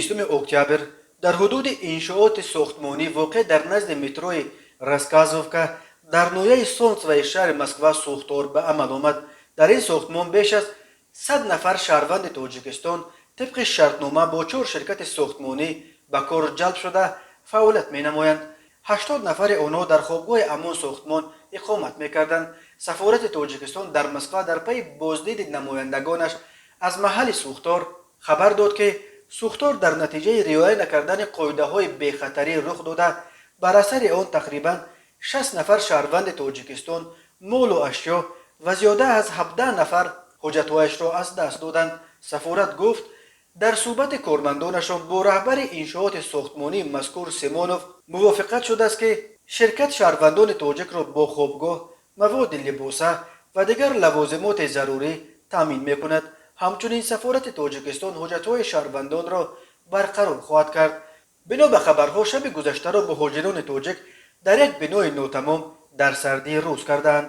20 октябр дар ҳудуди иншооти сохтмонӣ, воқеъ дар назди метрои Рассказовка дар ноҳияи Солнцевои шаҳри Москва, сӯхтор ба амал омад. Дар ин сохтмон беш аз 100 нафар шаҳрванди Тоҷикистон тибқи шартнома бо чор ширкати сохтмонӣ ба кор ҷалб шуда, фаъолият менамоянд. 80 нафари онҳо дар хобгоҳи ҳамон сохтмон иқомат мекарданд. Сафорати Тоҷикистон дар Москва дар пайи боздиди намояндагонаш аз маҳалли сӯхтор хабар дод, ки сӯхтор дар натиҷаи риоя накардани қоидаҳои бехатарӣ рух дода, бар асари он тақрибан 60 нафар шаҳрванди Тоҷикистон молу ашё ва зиёда аз 17 нафар ҳуҷҷатҳояшро аз даст доданд. Сафорат гуфт, дар суҳбати кормандонашон бо раҳбари иншооти сохтмонии мазкур Симонов мувофиқат шудааст, ки ширкат шаҳрвандони тоҷикро бо хобгоҳ, маводи либоса ва дигар лавозимоти зарурӣ таъмин мекунад. Ҳамчунин сафорати Тоҷикистон ҳуҷҷатҳои шаҳрвандонро барқарор хоҳад кард. Бино ба хабарҳо, шаби гузаштаро муҳоҷирони тоҷик дар як бинои нотамом дар сардӣ рӯз кардаанд.